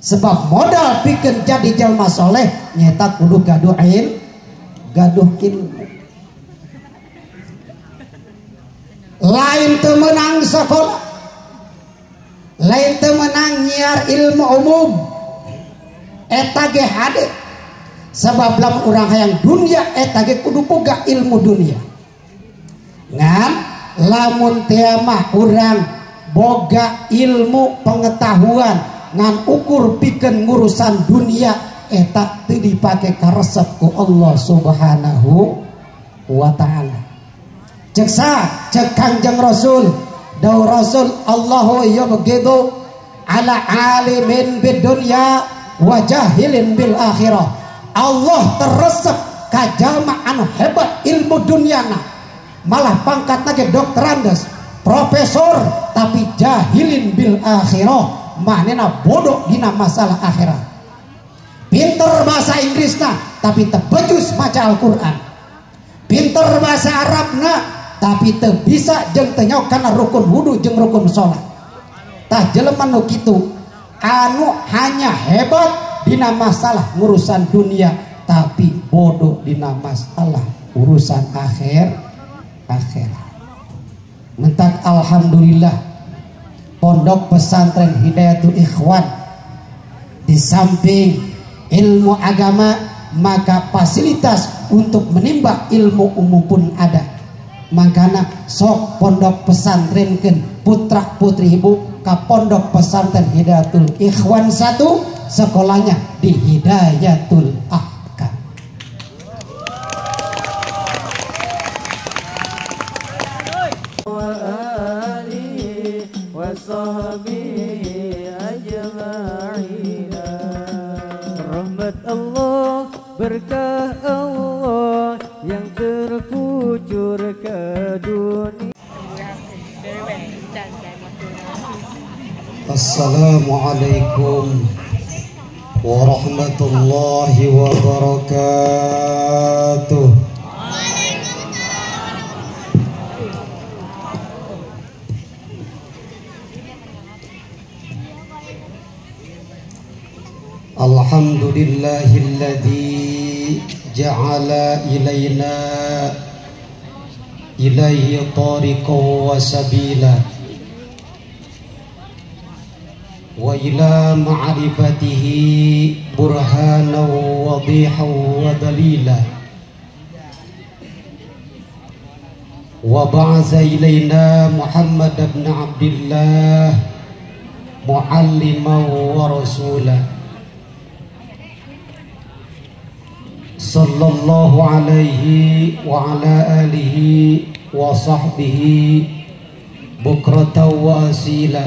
Sebab modal pikeun jadi jalma soleh nyata kudu gaduh gaduh ilmu. Lain teu meunang sakola, lain teu meunang nyiar ilmu umum, eta ge hade. Sebab lamun urang hayang dunia eta ge kudu boga ilmu dunia. Ngan lamun teu mah urang boga ilmu pengetahuan ngan ukur pikeun ngurusan dunia eta teu dipake karesep ku Allah Subhanahu wa taala. Cek sa cek Kangjeng Rasul, dawuh Rasul Allahu yubghidu ala alimin bid dunya wa jahilin bil akhirah. Allah teresep ka jalma anu hebat ilmu duniana, malah pangkatna ge doktorandes, profesor, tapi jahilin bil akhirah, manena bodoh dina masalah akhirat. Pinter bahasa Inggrisna tapi teu becus maca Al-Qur'an. Pinter bahasa Arabna tapi teu bisa jeung teu nyaho kana rukun wudu jeung rukun salat. Tah jelema nu kitu anu hanya hebat dina masalah urusan dunia tapi bodoh dina masalah urusan akhirat. Mentak alhamdulillah Pondok Pesantren Hidayatul Ikhwan di samping ilmu agama maka fasilitas untuk menimba ilmu umum pun ada. Makana sok pondok pesantrenkeun putra putri ibu ka Pondok Pesantren Hidayatul Ikhwan 1, sekolahnya di Hidayatul Ahkam. Rahmat Allah, berkah Allah yang terkucur ke dunia. Assalamualaikum warahmatullahi wabarakatuh. Alhamdulillahilladzi ja'ala ilaina ilaihi tariqan wa sabila wa ila ma'rifatihi burhanan wadihan wa dalila wa ba'atha ilaina Muhammad ibn Abdillah mu'alliman wa rasulan sallallahu alaihi wa ala alihi wa sahbihi bukratan wa asila.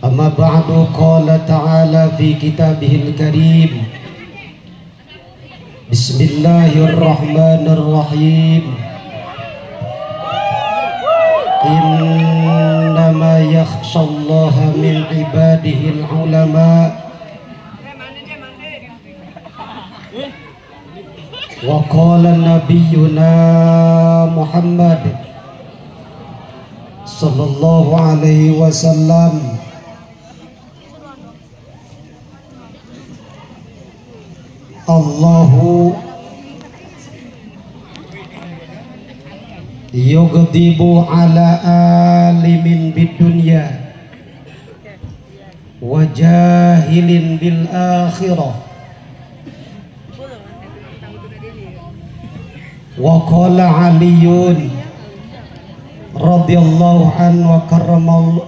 Amma ba'du, qala ta'ala fi kitabihil karim, bismillahirrahmanirrahim, innama yakhshallaha min ibadihil ulama. Wa qala nabiyyuna Muhammad sallallahu alaihi wasallam, Allahu yughdibu ala alimin bid dunya wa jahilin bil akhirah. Wa qala Aliyun radhiyallahu anhu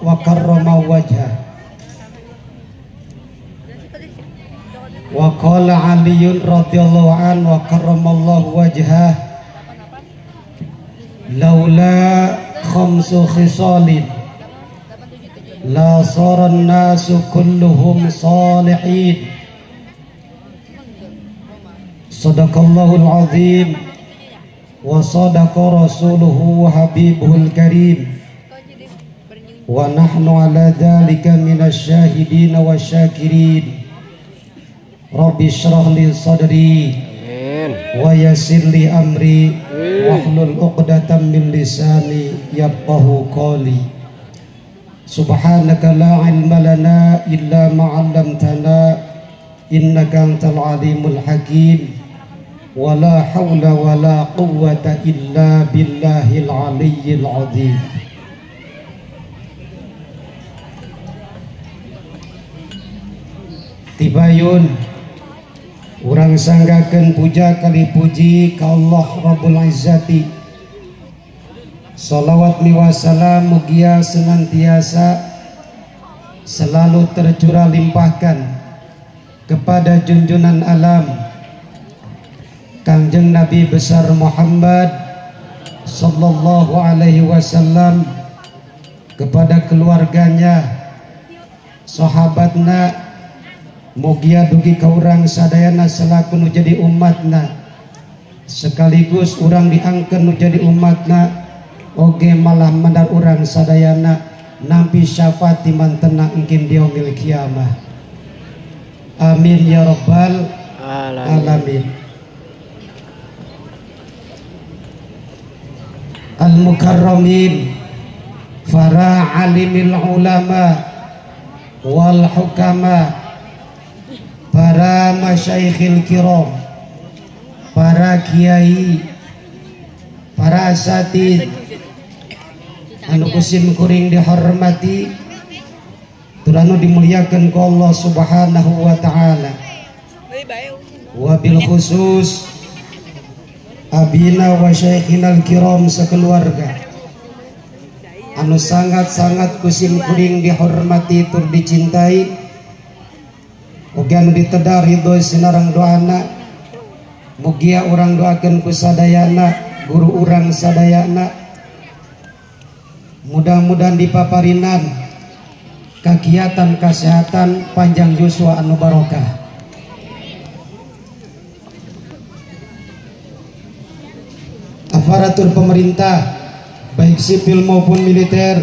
wa karrama wajhah. Wa qala Aliyun radhiyallahu anhu wa karramallahu wajhah, laula khamsu khisalin la sara an-nasu kulluhum salihin. Sadaqallahul azim wa sadaqa rasuluhu wa habibuhul karim wa nahnu ala dhalika minasy syahidin wasyakirin. Rabbi shrah li sadri wa yassir li amri wahlul 'uqdatam min lisani yafqahu qawli. Subhanaka la ilma lana illa ma 'allamtana innaka antal alimul hakim. Wa la hawla wa la quwwata illa billahil aliyyil azim. Tibayun urang sanggakeun puja kali puji ka Allah Rabbul Izzati. Salawat miwasalam mugia senantiasa selalu tercurah limpahkan kepada junjungan alam Kangjeng Nabi besar Muhammad sallallahu alaihi wasallam, kepada keluarganya, sahabatna, mugia dugi ka urang sadayana selaku nu jadi umatna, sekaligus urang diangkeun nu jadi umatna, oge malah mandar urang sadayana nampi syafaat di mantena engkin di yaumil kiamah. Amin ya rabbal alamin. Al mukarramin, para alimil ulama wal hukama, para masyaikhil kiram, para kiai, para asatid anu kusim kuring dihormati tur anu dimuliakan ku Allah Subhanahu wa taala. Wabil khusus abina wa syaikhinal kiram sekeluarga anu sangat-sangat kusim kuring dihormati tur dicintai, ugi anu ditedar ridho sinareng doana, mugia urang doakeun ku sadayana, guru urang sadayana, mudah-mudahan dipaparinan kagiatan kesehatan panjang yuswa anu barokah. Aparatur pemerintah baik sipil maupun militer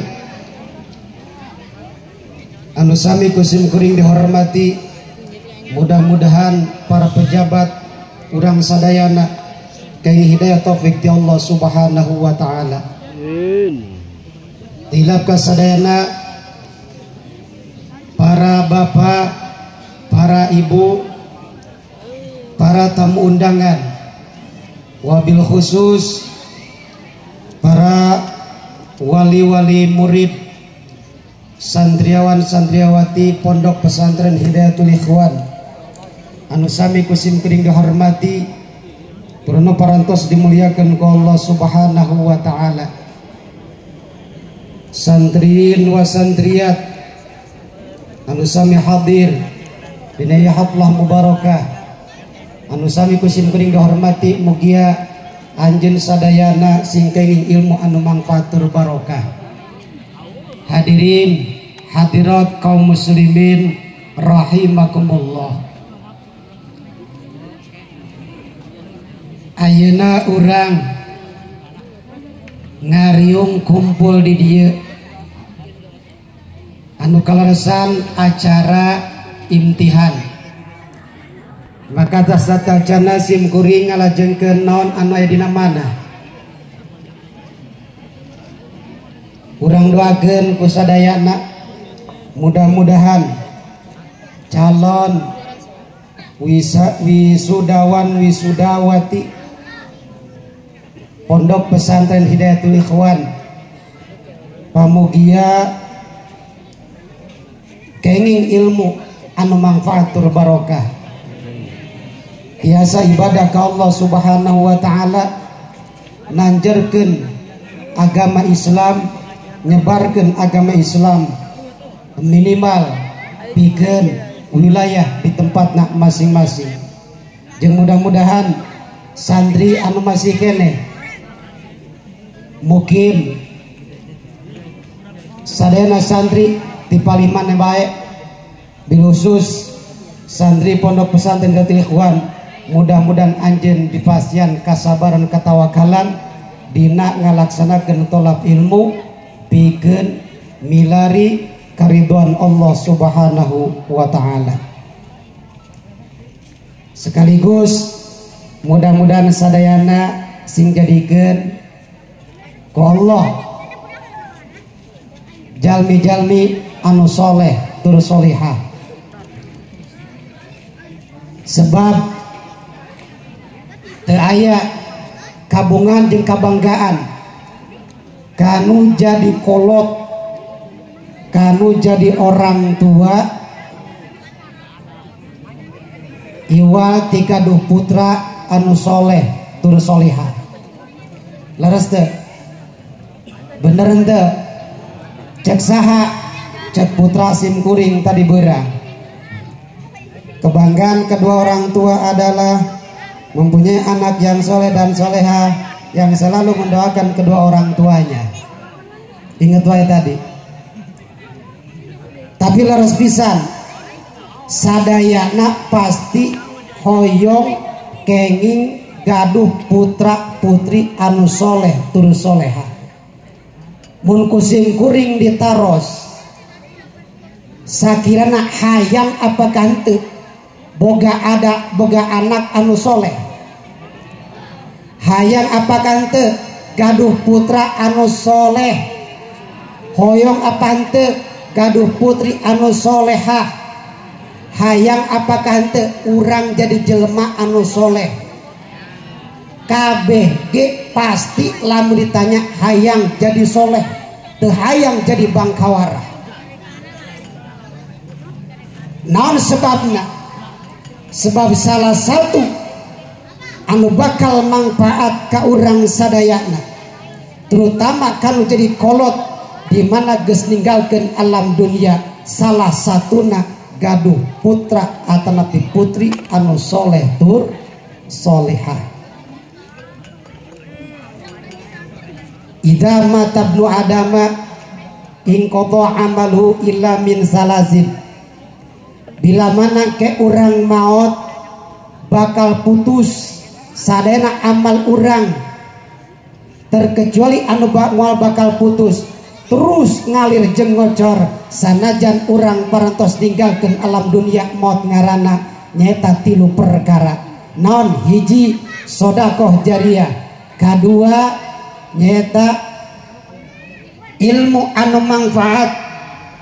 anu sami kusim kuring dihormati, mudah-mudahan para pejabat urang sadayana kaing hidayah taufik ti Allah Subhanahu wa taala. Tilap kasadayana para bapak, para ibu, para tamu undangan, wabil khusus para wali-wali murid, santriawan santriawati Pondok Pesantren Hidayatul Ikhwan anu sami kusim kuring dihormati, purna parantos dimuliakan ku Allah Subhanahu wa taala. Santriin wa santriat anu sami hadir dina haflah mubarakah anu sami kusim kuring dihormati, mugia anjeun sadayana sing kenging ilmu anu mangfaat tur barokah. Hadirin hadirat kaum muslimin rahimakumullah. Ayeuna urang ngariung kumpul di dieu anu kaleresan acara imtihan. Maka satacana sim kuring ngalajengkeun naon anu aya dina mana. Urang doakeun ku sadayana mudah-mudahan calon wisudawan wisudawati Pondok Pesantren Hidayatul Ikhwan pamugia kenging ilmu anu manfaat tur barokah, biasa ibadah ka Allah Subhanahu wa taala, nanjerkeun agama Islam, nyebarkeun agama Islam minimal pikeun wilayah di tempatna masing-masing. Jeung mudah-mudahan santri anu masih keneh mukim sadayana santri di paliman bae, bilusus santri Pondok Pesantren Hidayatul Ikhwan, mudah-mudahan anjeun dipasian kasabaran katawakalan dina ngalaksanakeun tolab ilmu pikeun milari kariduan Allah Subhanahu wa taala. Sekaligus mudah-mudahan sadayana sing jadikeun ku Allah jalmi-jalmi anu soleh tur solihah. Sebab teu aya kabungan jeung kabanggaan kanu jadi kolot, kanu jadi orang tua iwal tikaduh putra anu soleh tur solihah. Leres teu? Bener henteu? Cek saha? Cek putra sim kuring tadi beurang. Kebanggaan kedua orang tua adalah mempunyai anak yang soleh dan soleha yang selalu mendoakan kedua orang tuanya. Ingat wae tadi. Tapi leres pisan, sadayana pasti hoyong kenging gaduh putra putri anu soleh tur soleha. Mun ku sim kuring ditaros sakirana hayang apa henteu boga ada boga anak anu soleh, hayang apa henteu gaduh putra anu soleh, hoyong apa henteu gaduh putri anu solehah, hayang apa henteu urang jadi jelema anu soleh. KBG pasti lamun ditanya hayang jadi soleh, teu hayang jadi bangkawara. Naon sebabna? Sebab salah satu anu bakal manfaat ka urang sadayana, terutama kalau jadi kolot di mana geus ninggalkeun alam dunia, salah satuna gaduh putra atanapi putri anu soleh tur solehah. Idza mata ibnu adama inqadha amaluhu illa min salazin. Bila mana ke urang maot bakal putus sadayana amal urang, terkecuali anu moal bakal putus terus ngalir jeung ngocor sanajan urang parantos ninggalkeun alam dunia maot ngaranna nyaeta tilu perkara. Naon? Hiji, sedekah jariah. Kadua nyaeta ilmu anu manfaat.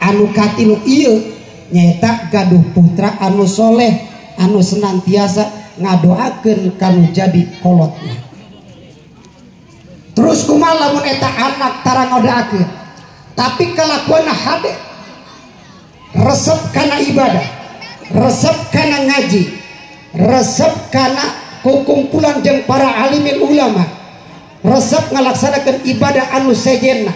Anu katilu ieu nyaeta gaduh putra anu soleh anu senantiasa ngadoakeun kanu jadi kolotna. Terus kumaha lamun eta anak tara ngadoakeun tapi kalakuanna hade, resep kana ibadah, resep kana ngaji, resep kana kukumpulan jeung para alimin ulama, resep ngalaksanakeun ibadah anu sejenna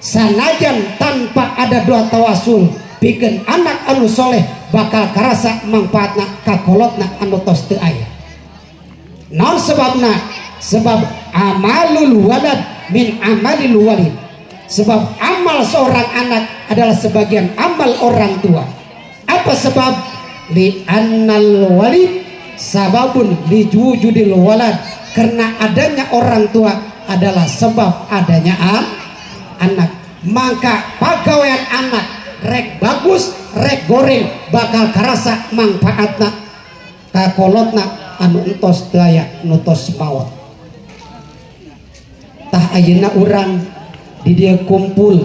sanajan tanpa ada doa tawasul, pikeun anak anu soleh bakal karasa manfaatna ka kolotna anu tos teu aya. Naon sebabna? Sebab amalul walad min amalil walid. Sebab amal seorang anak adalah sebagian amal orang tua. Apa sebab? Li annal walid sababun li wujudil walad. Karena adanya orang tua adalah sebab adanya anak. Maka pagawean anak rek bagus rek goreng bakal karasa manfaatna kakolotna anu entos teu aya nu tos maot. Tah ayeuna urang di dieu kumpul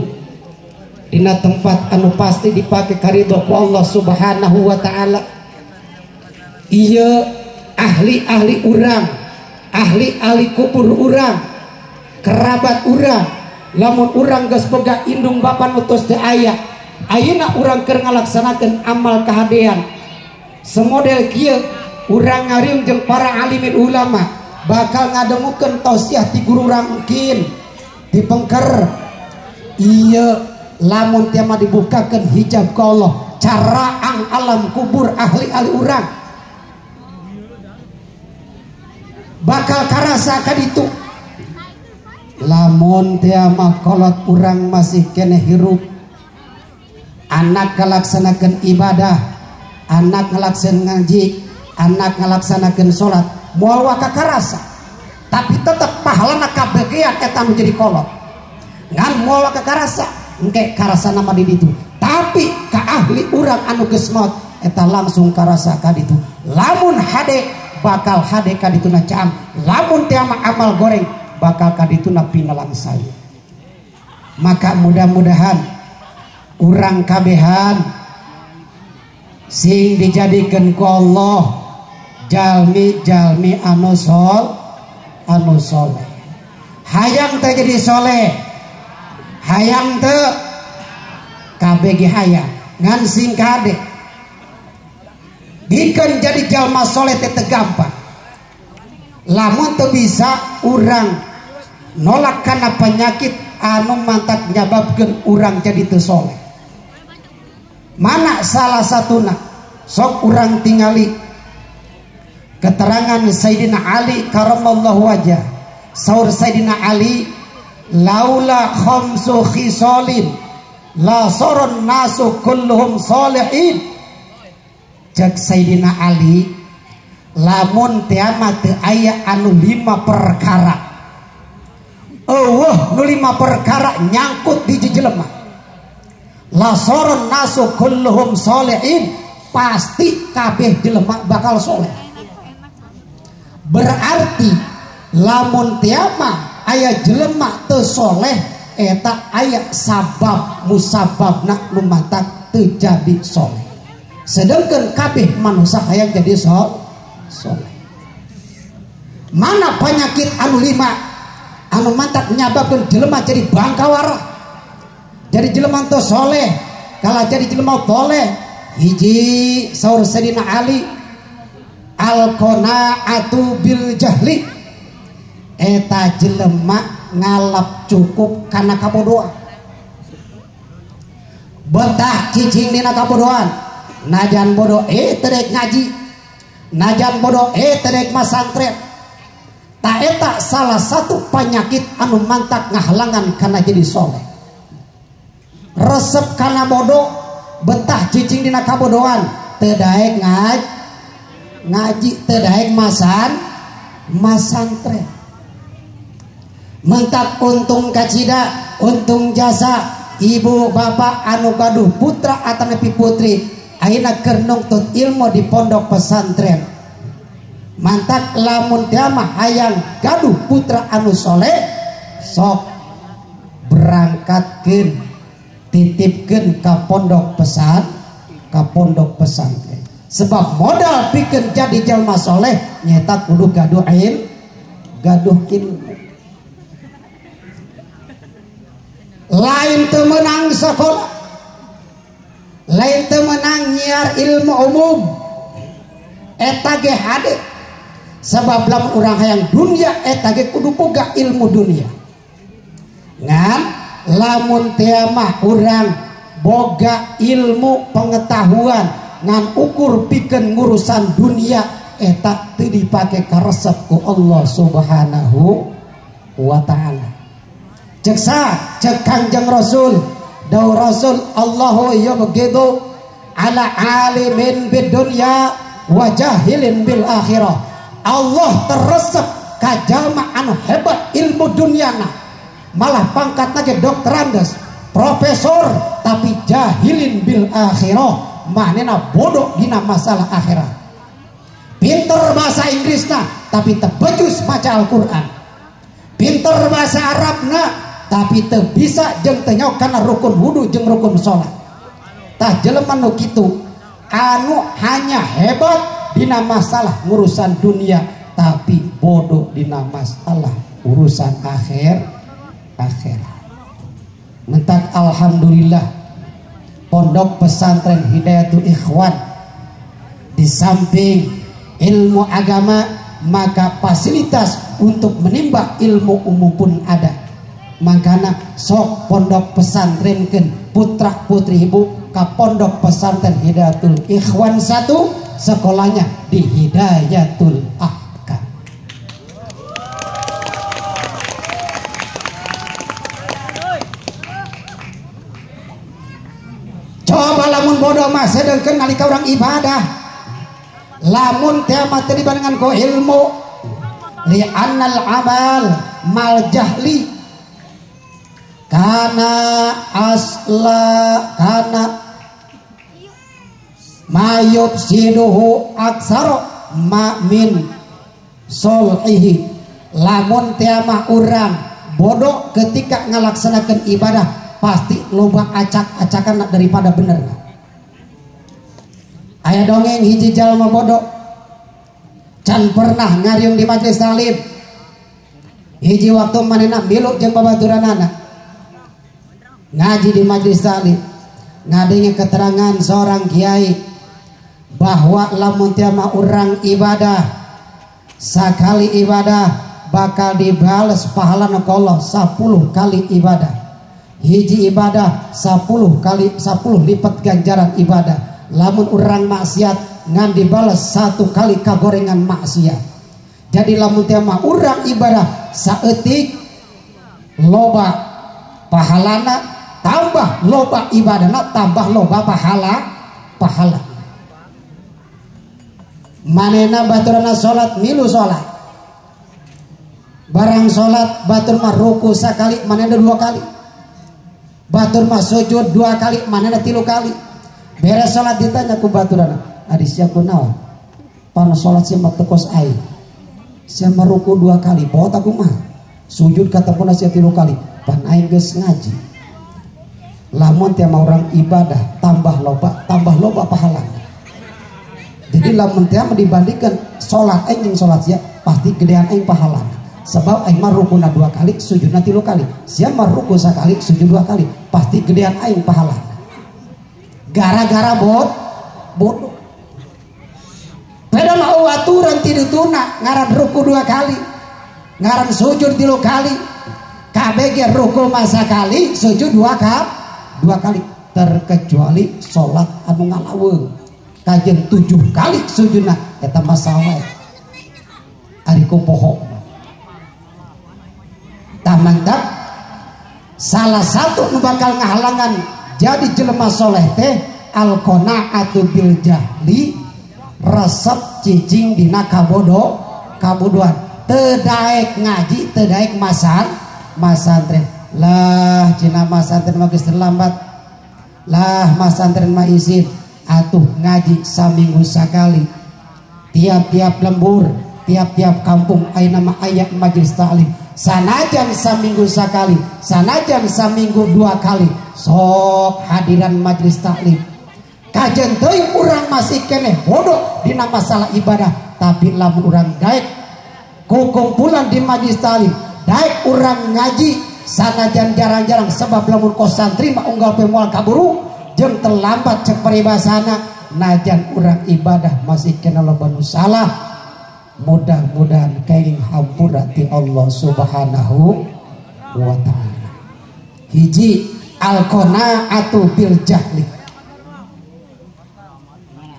dina tempat anu pasti dipake karidho ku Allah Subhanahu wa taala. Ieu ahli-ahli urang, ahli-ahli kubur urang, kerabat urang, lamun urang geus boga indung bapa nu tos teu aya, ayeuna urang keur ngalaksanakeun amal kahadean semodel kieu, urang ngariung jeung para alimin ulama bakal ngadengukeun tausiah ti guru urang mungkin di pengker. Ieu lamun tiama dibukakeun hijab ka Allah, caraang alam kubur ahli-ahli urang bakal karasa kaditu. Lamun tiama kolot urang masih keneh hirup, anak ngalaksanakeun ibadah, anak ngalaksanakeun ngaji, anak ngalaksanakeun salat, moal waka karasa, tapi tetep pahalana kabagean eta nu jadi kolot. Ngan moal waka karasa, engke karasana mah di ditu. Tapi ka ahli urang anu geus maot eta langsung karasa ka ditu. Lamun hade bakal hade ka dituna caang, lamun teh amal goreng bakal ka dituna pinalang sayu. Maka mudah-mudahan Urang kabehan sing dijadikeun ku Allah jalmi-jalmi anu anu soleh. Hayang teh jadi soleh, hayang teh kabeh ge hayang ngan sing kade bikeun jadi jalma soleh teh teu gampang. Lamun teu bisa urang nolak kana penyakit anu mantak nyababkeun urang jadi teu soleh. Mana salah satuna sok urang tingali keterangan Sayyidina Ali karamallahu wajah. Saur Sayyidina Ali, laula khamsu khisalin la saron nasu kulluhum salihin. Cek Sayyidina Ali, lamun teu mah teu aya anu 5 perkara. Eueuh nu 5 perkara nyangkut di jelema. La saron nasu kulluhum salihin, pasti kabeh jelema bakal soleh. Berarti lamun tiama aya jelema teu soleh eta aya sabab musababna nu matak teu jadi soleh. Sedangkan kabeh manusia hayang jadi soleh. Mana penyakit anu 5 anu mantak nyababkeun jelema jadi bangkawara, jadi jelema teu soleh, kalah jadi jelema toleh. Hiji saur Sayyidina Ali, al qanaatu bil jahli, eta jelema ngalap cukup kana kabodohan, betah cicing dina kabodohan. Najan bodoh teu rek ngaji, najan bodoh teu rek masantren. Ta eta salah satu penyakit anu mantak ngahalangan kana jadi soleh. Resep kana bodoh, betah cicing dina kabodohan, teu daek ngaji, teu daek masantren. Mentak untung kacida, untung jasa ibu bapak anu gaduh putra atanapi putri ayeuna keur nungtut ilmu di pondok pesantren. Mantak lamun teh mah hayang gaduh putra anu soleh, sok berangkatkeun, titipkeun ka pondok pesantren. Sebab modal pikeun jadi jalma soleh nyata kudu gaduh ilmu. Lain teu meunang sakola, lain teu meunang nyiar ilmu umum, eta ge hade. Sebab lamun urang hayang dunia eta ge kudu boga ilmu dunia. Ngan lamun teh mah urang boga ilmu pengetahuan ngan ukur pikeun ngurusan dunia eta teu dipake karesep ku Allah Subhanahu wa taala. Cek sa cek Kangjeng Rasul, dawuh Rasul, Allahu yubghidu ala alimin bid dunya wa jahilin bil akhirah. Allah teresep ka jalma anu hebat ilmu duniana, malah pangkatna ge doktorandes, profesor, tapi jahilin bil akhirah, manehna bodoh dina masalah akhirat. Pinter bahasa Inggrisna tapi teu becus maca Al-Qur'an. Pinter bahasa Arabna tapi teu bisa jeung teu nyaho kana rukun wudu jeung rukun salat. Tah jelema nu kitu anu hanya hebat dina masalah urusan dunia tapi bodoh dina masalah urusan akhirat. Mentak alhamdulillah pondok pesantren Hidayatul Ikhwan di samping ilmu agama maka fasilitas untuk menimba ilmu umum pun ada. Makana sok pondok pesantrenkeun putra putri ibu ka pondok pesantren Hidayatul Ikhwan 1, sekolahnya di Hidayatul Ahkam. Coba lamun bodoh mah sedengkeun nalika urang ibadah, lamun teh mah teu dibandingan ku ilmu, li annal amal mal jahli kana asla kana mayub siduhu aksaro ma min solhihi. Lamun teh mah urang bodoh ketika ngalaksanakeun ibadah pasti loba acak-acakan daripada bener. Aya dongeng hiji jalma bodoh can pernah ngariung di majelis taklim. Hiji waktu manehna milu jeung babaturanana ngaji di majelis taklim, ngadenge keterangan seorang kiai bahwa lamun teu mah urang ibadah sakali ibadah bakal dibales pahala ku Allah 10 kali ibadah. Hiji ibadah 10 kali 10 lipat ganjaran ibadah. Lamun urang maksiat ngan dibales 1 kali kagorengan maksiat. Jadi lamun teu mah urang ibadah saeutik loba pahalana, tambah loba ibadahna, tambah loba pahala. Manehna baturana salat milu salat. Barang salat batur mah ruku sakali manehna 2 kali. Batur mah sujud 2 kali manehna 3 kali. Beres salat ditanya ku baturana, "Ari sia kunaon? Pan salat sia mah teu kos aing. Sia mah ruku 2 kali, bawa tak kumaha? Sujud katempona sia 3 kali, pan aing geus ngaji." Lamun teu mah urang ibadah tambah loba pahalana. Jadi lamun teu mah dibandingkan salat aing jeung salat sia pasti gedean aing pahalana. Sebab aing mah rukuna 2 kali, sujudna 3 kali. Sia mah ruku sakali, sujud 2 kali, pasti gedean aing pahalana. Gara-gara bodoh. Padahal mau aturan tidutuna ngaran ruku 2 kali, ngaran sujud 3 kali. KBG ruku masa kali, sujud 2 kali, terkecuali salat anu ngalaweung. Kajen 7 kali sujudna eta mah sawae. Ari ku poho. Tah mantap. Salah satu nu bakal ngahalangan jadi jelema soleh teh al qanaatu bil jahli, resep cicing dina kabodohan. Teu daek ngaji, teu daek masantren. Lah cina masantren mah geus terlambat. Lah masantren mah izin atuh ngaji saminggu sakali. Tiap-tiap lembur, tiap-tiap kampung ayeuna mah aya majelis taklim. Sanajan saminggu sakali, sanajan saminggu 2 kali, sok hadiran majelis taklim. Kajen teuing urang masih keneh bodoh dina masalah ibadah, tapi lamun urang daek kukumpulan di majelis taklim, daek urang ngaji sanajan jarang-jarang, sebab lamun kos santri mah unggal poe moal kaburu jeung terlambat cek paribasana, najan urang ibadah masih keneh loba nu salah. Mudah-mudahan kenging hampura ti Allah Subhanahu wa ta'ala. Hiji al-qanaatu bil jahli,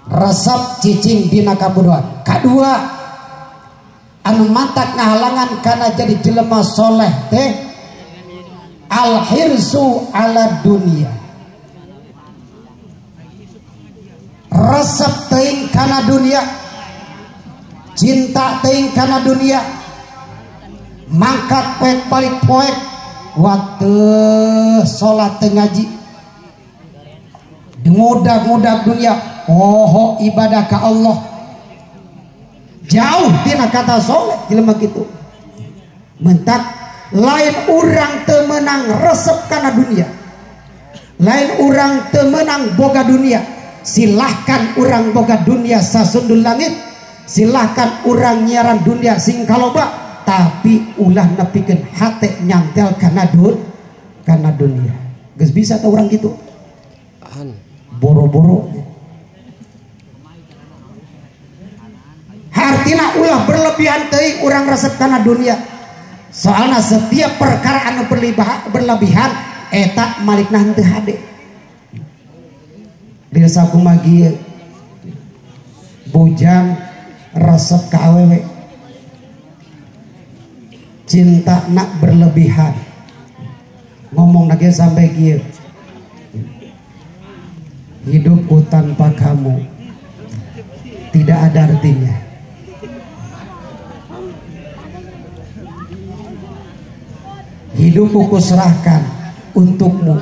resep cicing dina kabodohan. Kadua anu mantak ngahalangan kana jadi jelema soleh teh al-hirsu ala dunia, resep teuing kana dunia, cinta teuing kana dunia, mangkat poek balik poek waktu salat teu ngaji, ngudag-ngudag dunia, poho ibadah ka Allah, jauh tina kata soleh jelema kitu. Mentak lain urang teu meunang resep kana dunia, lain urang teu meunang boga dunia. Silahkan urang boga dunia sasundul langit, silahkan urang nyiaran dunia sing kaloba, tapi ulah nepikeun hate nyantel kana dunia. Geus bisa tah urang kitu? Boro-boro. Hartina ulah berlebihan teuing urang resep kana dunia. Soalna setiap perkara anu berlebihan eta malikna henteu hade. Desa kumaha ieu? Bujang resep ka awewe, cinta nak berlebihan, ngomong lagi sampai kieu, hidupku tanpa kamu tidak ada artinya. Hidupku kuserahkan untukmu,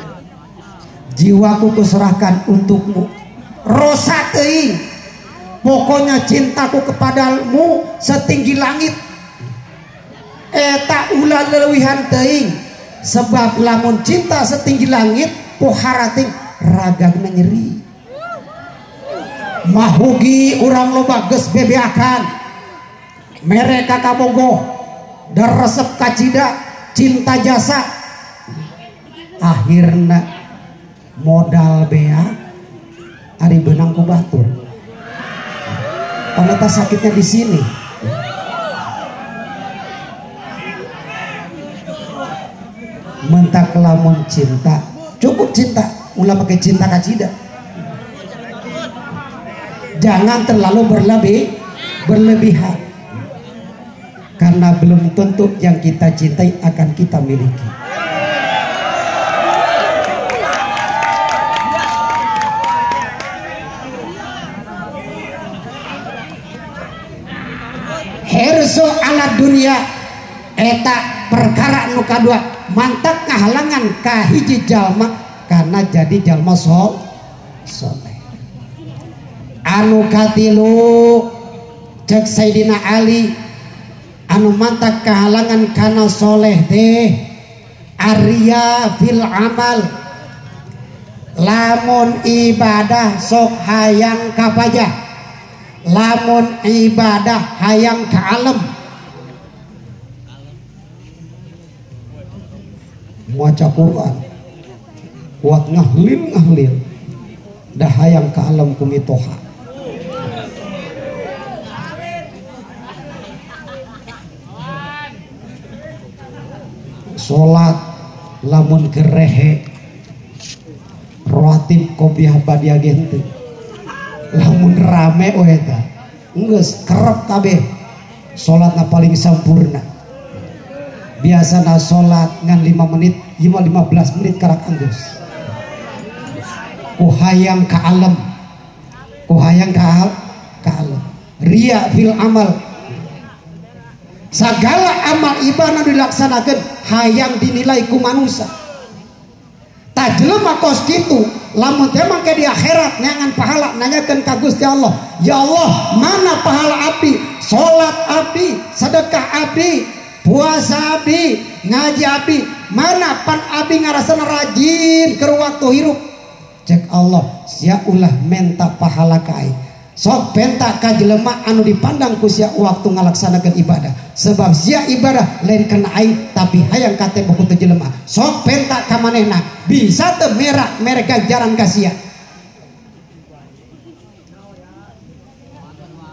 jiwaku kuserahkan untukmu. Rosa teuing, pokoknya cintaku kepadamu setinggi langit. Eta ulah leuwihan teuing, Sebab lamun cinta setinggi langit poharating ragagna nyeri. Mahugi urang loba geus bebeakan mereka kabogoh dan resep kacida cinta jasa akhirna modal bea ari benang ku batur. Ternyata sakitnya di sini. Mentak lamun cinta cukup cinta ulah pakai cinta kacida. Jangan terlalu berlebihan karena belum tentu yang kita cintai akan kita miliki. Herso ala dunia eta perkara nu kadua mantak ngahalangan ka hiji jalma karena jadi jalma soleh. Anu katilu cek Sayyidina Ali anu mantak kahalangan kana soleh teh arya fil amal lamun ibadah sok hayang kapajah lamun ibadah hayang ka alam maca Quran kuat ngahlil ngahlil dah hayang ka alam kumitoha. Salat lamun gerehe rawatib qobliyah badiah ge henteu lamun rame we eta geus kerep kabeh salatna paling sampurna. Biasana salat ngan 5 menit 15 menit karak anggeus ku hayang ka alam ku hayang ka alam riya fil amal. Segala amal ibadah dilaksanakan hayang dinilai ku manusia. Tak jelema kos kitu lamun teh mangke di akhirat neangan pahala nanyakeun ka Gusti Allah, ya Allah mana pahala abdi, salat abdi, sedekah abdi, puasa abdi, ngaji abdi, mana pan abdi ngarasana rajin keur waktu hirup. Cek Allah sia ulah menta pahala ka aing. Sok penta ka jelema anu dipandang ku sia waktu ngalaksanakeun ibadah. Sebab sia ibadah lain kena aing tapi hayang kate ku teu jelema. Sok penta ka manehna bisa teu merak mereka jaran ka sia.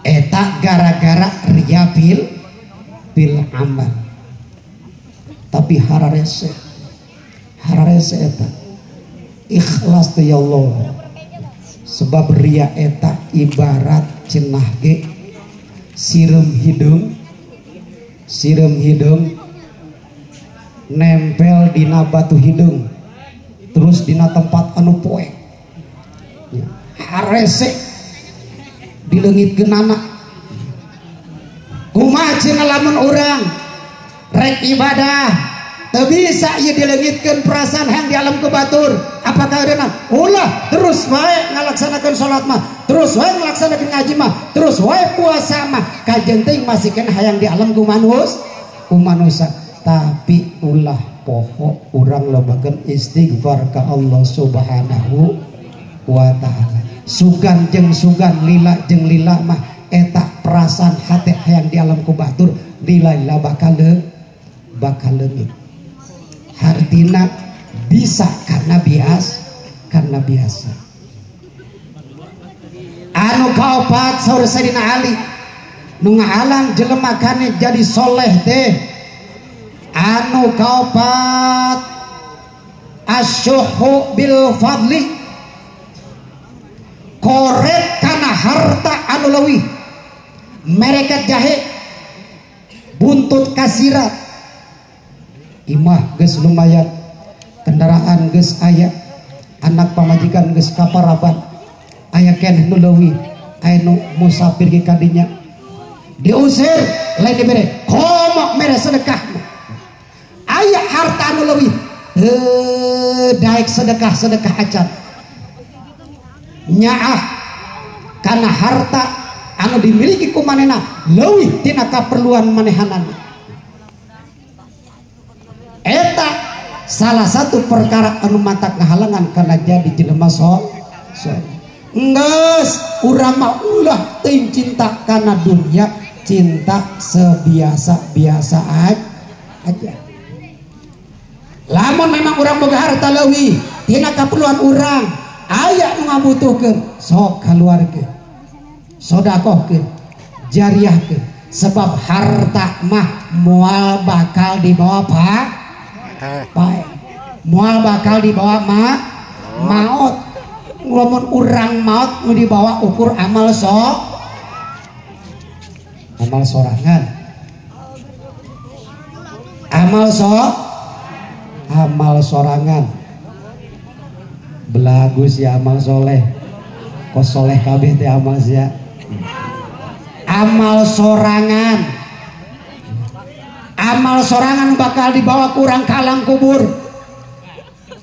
Eta gara-gara riya bil amal. Tapi hararese hararese eta ikhlas teh ya Allah. Sebab ria eta ibarat cenah ge sireum hidung nempel dina batu hidung terus dina tempat anu poek ya, harese dileungitkeunana kumaha cenah lamun urang rek ibadah teu bisa ieu dileungitkeun perasaan hayang di alam kebatur. Apakah eureunna ulah terus wae ngalaksanakeun salat mah, terus wae ngalaksanakeun ngaji mah, terus wae puasa mah, kajenting masih kena hayang di alam ku manusia. Tapi ulah poho urang lobakeun istighfar ka Allah Subhanahu wa taala. Sugan jeung sugan lila jeung lila mah eta perasaan hate hayang di alam ku batur lila-lila bakal leungit. Hartina bisa karena biasa. Anu kaopat saur Sayyidina Ali nu ngahalang jelema kane jadi soleh teh. Anu kaopat asyuhu bil fadli koret kana harta anu leuwih mereket jahe buntut kasirat imah geus lumayan kendaraan geus aya anak pamajikan geus kaparaban aya keneh nu leuwih aya nu musafir ge kadinya diusir lain dibere komo mere sedekah aya harta anu leuwih teu daek sedekah-sedekah acan nyaah kana harta anu dimiliki ku manehna leuwih tina kaperluan manehanana. Eta Salah satu perkara anu matak ngahalangan karena jadi jelema soleh. Enggeus urang mah ulah teuing cinta kana dunia, cinta sebiasa-biasa aja. Lamun memang urang boga harta leuwih tina kaperluan urang, aya nu ngabutuhkeun, sok kaluarkeun, sodakohkeun, jariahkeun. Sebab harta mah moal bakal dibawa pak pae, moal bakal dibawa maot. Lamun urang maot nu dibawa ukur amal amal sorangan, amal amal sorangan. Belagu si amal soleh, kos soleh kabeh teh amal sia. Amal sorangan, amal sorangan bakal dibawa kurang kalang kubur.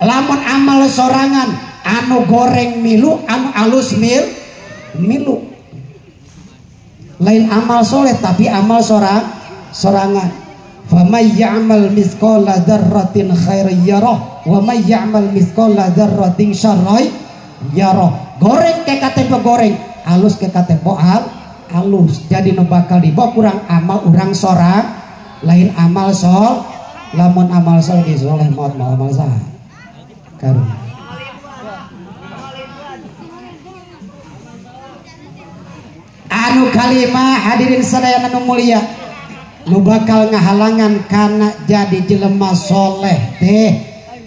Lamun amal sorangan anu goreng milu, anu alus milu. Lain amal soleh tapi amal sorangan. Famay ya'mal mithqala dzarratin khairan yarah wa may ya'mal mithqala dzarratin syarran yarah. Goreng ke katempo goreng, alus ke katempo alus. Jadi nu bakal dibawa kurang amal urang sorang, lain amal sol. Lamun amal sol ge soleh maot mau amal sah. Karunya. Anu kalima hadirin sadayana nu mulia, nu bakal ngahalangan kana jadi jelema soleh teh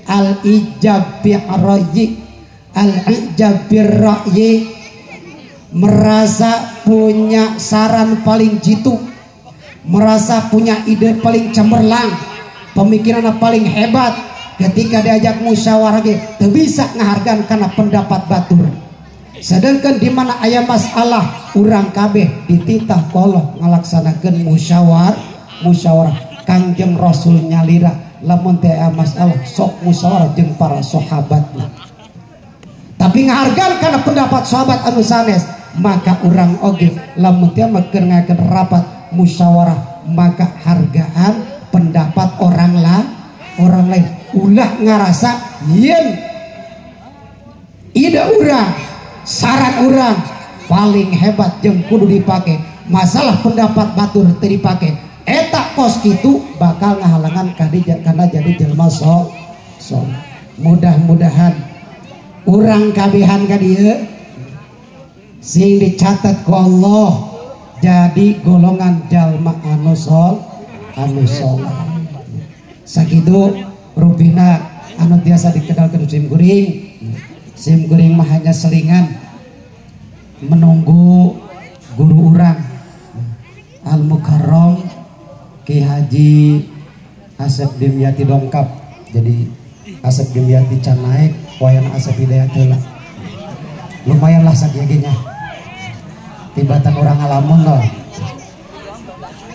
al ijab bi ra'yi, al ijab bir ra'yi, merasa punya saran paling jitu, merasa punya ide paling cemerlang, pemikiran paling hebat. Ketika diajak musyawarah ge teu bisa ngahargaan kana pendapat batur. Sedangkan di mana aya masalah urang kabeh dititah kolok ngalaksanakeun musyawarah. Kangjeng Rasul nyalira lamun teh aya masalah sok musyawarah jeung para sahabatna. Tapi ngahargaan kana pendapat sahabat anu sanes, maka urang oge lamun teh mah keur ngakeun rapat musyawarah maka hargaan pendapat orang lain. Ulah ngarasa yen ide urang, saran urang paling hebat jeung kudu dipake, masalah pendapat batur teu dipake. Eta kos kitu bakal ngahalangan kana jadi jelema soleh. Mudah-mudahan urang kabehan ka dieu sing dicatat ku Allah jadi golongan jalma anu soleh. Sakitu rupina anu tiasa dikenalkeun sim kuring. Sim kuring mah hanya selingan menunggu guru urang Al Mukarram Ki Haji Asep Dimyati dongkap. Jadi Asep Dimyati can naik, wayan Asep Hidayat heula. Lumayan lah sakieu-nya. Tibatan urang ngalamun loh.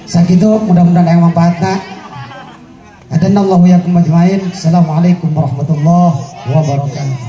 Sakitu mudah-mudahan aya manfaatna. Adanallahu yakum ajmain. Assalamualaikum warahmatullahi wabarakatuh.